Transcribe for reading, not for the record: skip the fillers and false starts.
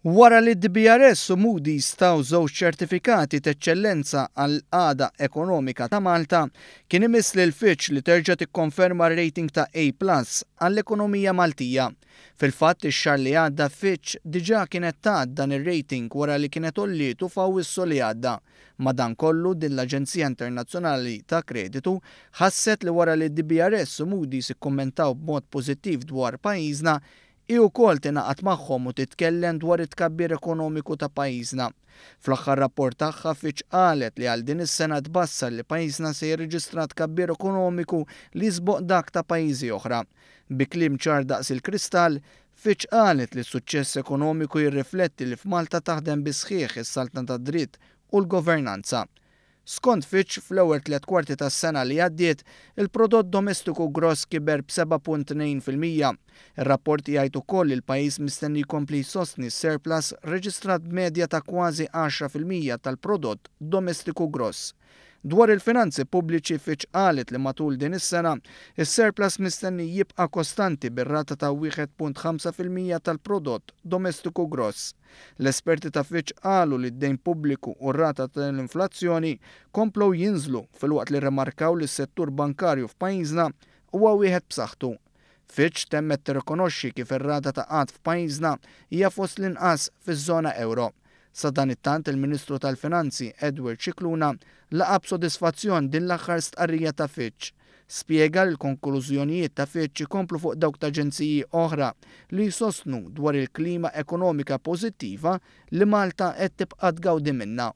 Wara li d-DBRS u Moody's taw żewġ ċertifikati t'eċċellenza għall-qagħda ekonomika ta' Malta, kien imiss lil Fitch li terġa' tikkonferma r-rating ta' A plus għall-ekonomija Maltija. Fil-fatt, ix-xahar li għadda Fitch diġà kienet tat dan ir-rating wara li kienet għollietu f'Awwissu li għadda. Madankollu, din l-aġenzija internazzjonali ta' kreditu ħasset li wara li d-DBRS u Moody's ikkummentaw b'mod pożittiv dwar pajjiżna, Hi wkoll tingħaqad magħhom u titkellem dwar it-tkabbir ekonomiku ta' pajjiżna. Fl-aħħar rapport tagħha Fitch qalet li għal din is-sena tbassar li pajjiżna se jirreġistra tkabbir ekonomiku li jisboq dak ta' pajjiżi oħra. Bi kliem ċar daqs il-kristall, Fitch qalet li s-suċċess ekonomiku jirrifletti li f'Malta taħdem bis-sħiħ is-saltna tad-dritt u l-governanza. Skont Fitch, fl-ewwel tlett kwarti tas-sena li għaddiet, il-prodott domestiku gross kiber b'7.2%. Ir-rapport jgħid ukoll li l-pajjiż mistenni jkompli jsostni s-surplus reġistrat b'medja ta' kważi 10% tal-prodott domestiku gross. Dwar il-finanzi pubbliċi Fitch qalet li matul din is-sena, is-surplus mistenni jibqa' kostanti bir-rata ta' 1.5% tal-prodott domestiku gross. L-esperti ta' Fitch qalu li d-dejn pubbliku u r-rata tal-inflazzjoni komplew jinżlu filwaqt li rrimarkaw li s-settur bankarju f'pajjiżna huwa wieħed b'saħħtu. Fitch temmet tirrikonoxxi kif ir-rata ta' qgħad f'pajjiżna hija fost l-inqas fiż-żona ewro. Sadanittant il-Ministru tal-Finanzi Edward Scicluna laqa' b'sodisfazzjon din l-aħħar stqarrija ta' Fitch. Spjega li l-konklużjonijiet ta' Fitch ikomplu fuq dawk ta' aġenziji oħra li jsostnu dwar il-klima ekonomika pożittiva li Malta qed tibqa' tgawdi minnha.